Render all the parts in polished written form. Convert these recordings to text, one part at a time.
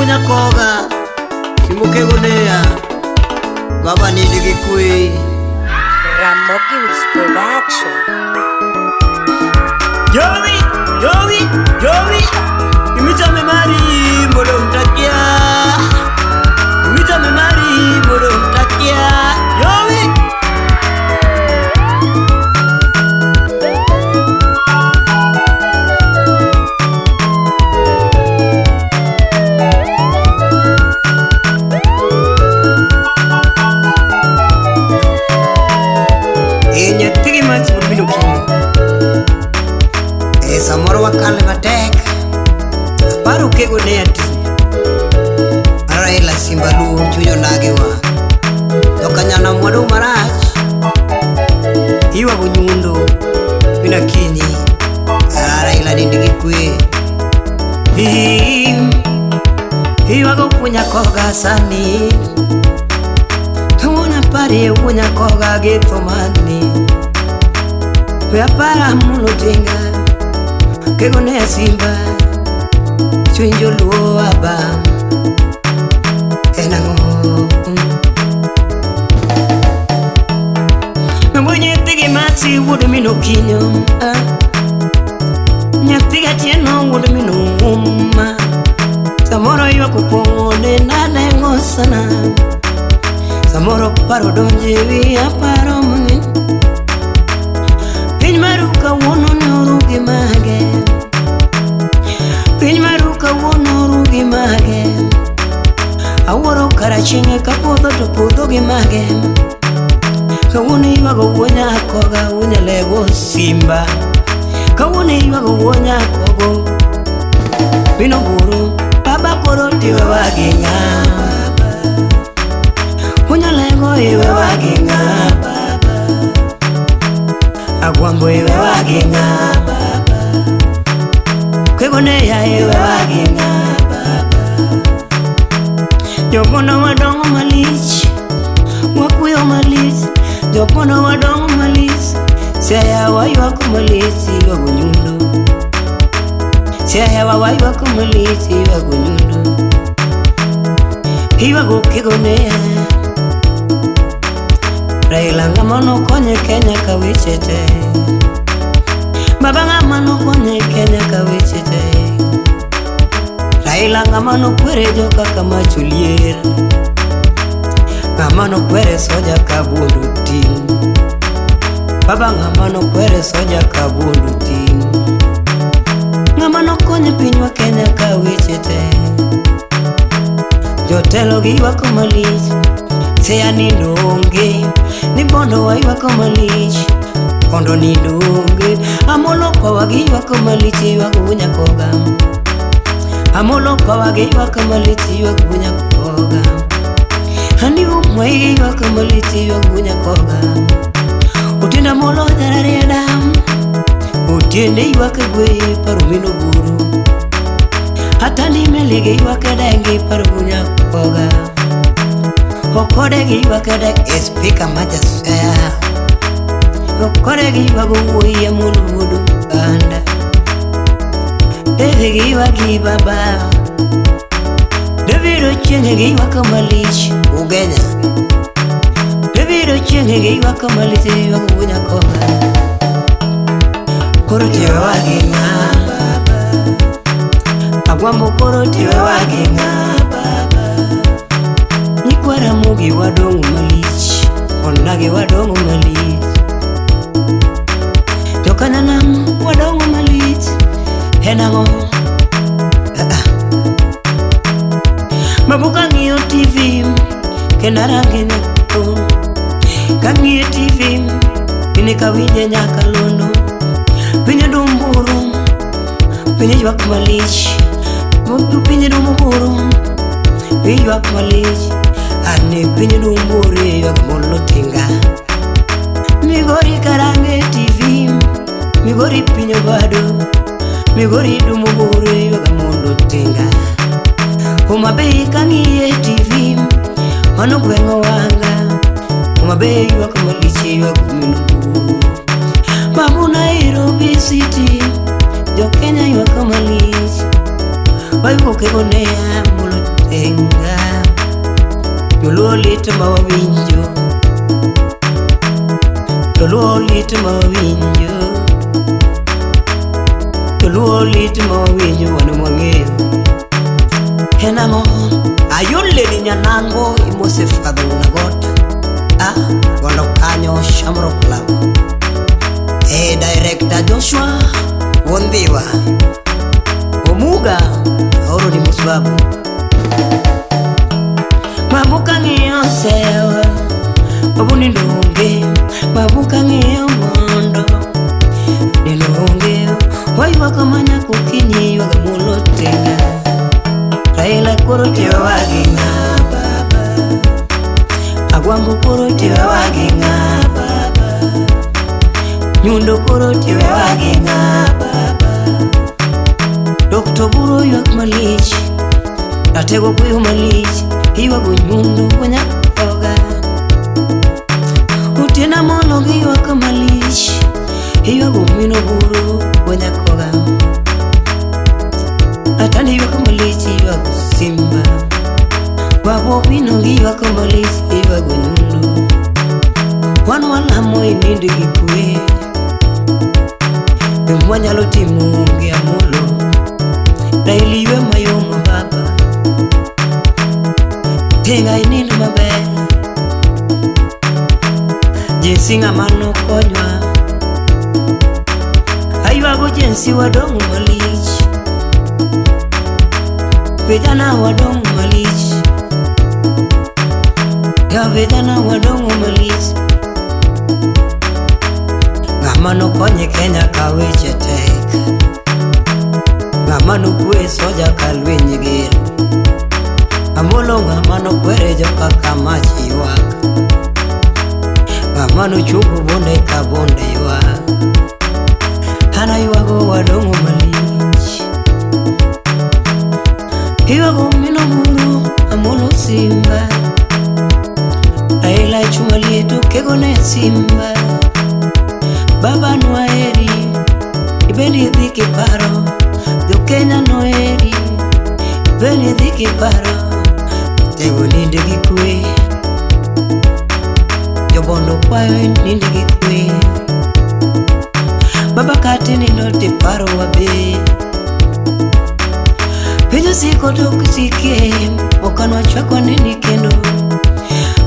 Nyakoga Simbo Kegonea Baba nindi gi kwe. Ramogi Woods Production. Jowi, Jowi, Jowi, imichame mari mondo utakia. Imichame mari mondo utakia. Jowi. Nyathigi Max wuod min Okinyo. Samoro wakale matek. Aparo Kegonea ti. Raila Simba Luo chuny odagiwa. Jokanyana mwadong' marach. Iywago nyundo min Akinyi. Raila nind gi kwe. Iywago wuo Nyakoga sani. Kawuono aparie wuo Nyakoga gi tho mani. We apara Amolo Odinga Kegonea Simba chuny joluo aba en ang'o? Mawuo nyathigi Maxi wuod min Okinyo, nyathi Atieno wuod min Ouma. Samoro ywak opong'o denda dengo sana. Samoro paro donjo e wiya paro mang'eny. Piny maru kawuono ne oru gi mage. Piny maru kawuono oru gi mage. Awuoro karachieng' kapodho to podho gi mage. Kawuono iywago wuo Nyakoga wuo Nyalego Simba. Kawuono iywago wuo Nyakogo min Oburu. Baba koro tiwewa gi ng'a? Wuo Nyalego iwewa gi ng'a? Agwambo iwewa gi ng'a? Kegonea iwewa gi ng'a? Jopono wadong'o malich, wakuyo malich. Jopono wadong'o malich, Siaya waywak malich iywago nyundo. Siaya waywak malich iywago nyundo. Iywago Kegonea. Raila ng'ama nokonyo Kenya ka weche te. Baba ng'ama nokonyo Kenya ka weche te. Raila ng'ama nokwere joka kama chulier. Ng'ama nokwere soja ka bundu ting'. Baba ng'ama nokwere soja ka bundu ting'. Ng'ama nokonyo pinywa Kenya ka weche te. Jotelo giywak malich. Siaya nindo onge, ni Bondo waywak malich. Kondo nindo onge, Amolo Power giywak malich iywago Nyakoga. Amolo Power giywak malich iywago Nyakoga. Ani Umwe giywak malich iywago Nyakoga. Otiende Amolo jararieda, Otiende ywak e gwe paro min Oburu. Atandi Meli giywak e dengi paro Nyakoga. Okode giywak e deng e spika ma Jasiaya. Okode giywago wuoyi Amolo wuod Oganda. David giywak gi baba. David Ochieng' giywak malich Ugenya. David Ochieng' giywak malich iywago wuo Nyakoga. Koro tiwewa gi ng'a? Agwambo koro tiwewa gi ng'a? Nyikwa Ramogi wadong'o malich, onagi wadong'o malich. Jokanyanam wadong'o malich, en ang'o? Babu kang'iyo TV kendo arange nyako. Kang'iyo TV piny kawinje nyakalondo. Piny dumburu, piny ywak malich. Piny dumburu, piny ywak malich. Ane piny dumburu ywak Amolo Odinga. Migori karange TV, Migori piny obado. Migori dumburu ywak Amolo Odinga. Homa Bay kang'iye TV, mano gweng'o wanga. Homa Bay ywak malich ywak min Oburu. Babu Nairobi City, jo Kenya ywak malich. Wayugo Kegonea Amolo lit ma wawinjo. Joluo lit ma wawinjo. Joluo lit ma wawinjo wan mwang'eyo. En ang'o? Ayun Lady Nyanango imose Father Unagot. Ah, gondo kanyo Shamrock Club. Eh, Director Joshua Wondhiwa. Omuga aoro ni musbabu. Babu kang'iyo sewa, babu nindo onge. Babu kang'iyo mondo nindo onge. Waywak mana kokinyi ywaga mulo tenga. Raila koro tiyowa gi ng'a baba? Agwambo koro tiyowa gi ng'a baba? Nyundo koro tiyowa gi ng'a baba? Dr. Buro ywak malich, Ratego kuyo malich, iywago nyundo wanyakoga. Otieno Amolo gi ywak malich, iywago mino buru wanyakoga. Atandi ywak malich, iywago Simba. Babu Owino gi ywak malich, iywago nyundo. Wan walamo inind gi kwe, gima wanyalo timo onge Amolo. Raila ywe mayom baba, tinga inind maber. Jinsi ng'ama nokonywa, aywago jinsi wadong' malich. Vijana wadong' malich, ya vijana wadong' malich. Ng'ama nokonye Kenya ka weche tek, ng'ama nokwe soja ka lweny ger. Amolo ng'ama nokwere joka ka mach ywak, ng'ama nochungo bonde ka bonde ywak. An aywago wadong' malich, iywago mino buru Amolo Simba. Raila chuma liet okego ne Simba. Baba noheri, ibende idhi kiparo. Jo Kenya noheri, ibende idhi kiparo. Tego ninde gi kwe, jobondo kwayo ninde gi kwe. Baba kati nindo tiparo wabe. Piny osiko to ok sike, ok anwachak waneni kendo.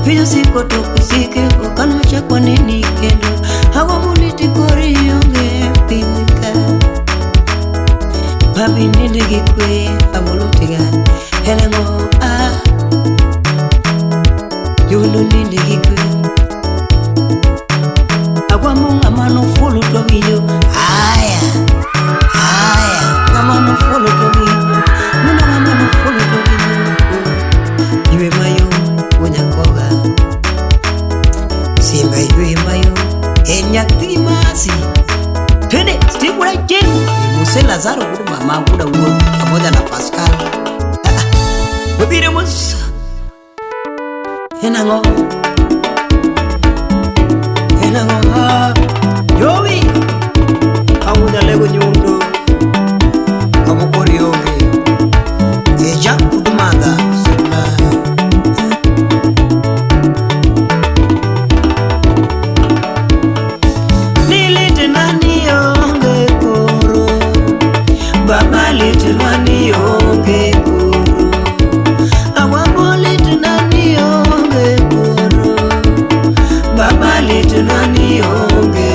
Piny osiko to ok sike, ok anwachak waneni kendo. Agombo ni tikori onge piny ka. Babi ninde gi kwe, Amolo tiga. En ang'o ah? Nyundo ninde gi kwe. Agwambo ng'ama nofuolo to winjo. Aya, aya, ng'ama nofuolo to winjo. Nyundo ng'ama nofuolo to winjo. Ywe mayom wonyakoga. Simba ywe mayom. En nyathi masi. Twende, Steve Wurajen. Muse Lazaro wuod mama wuod awuon pamoja na Pascal. Wabiro mos. En ang'o? En ang'o? Jowi. Awunya lego nyundo. Kamokori onge. Eja udmadha suna. Nilite nani onge koro. Baba lite nani onge koro. Agwambo lite nani onge koro. Baba lite nani onge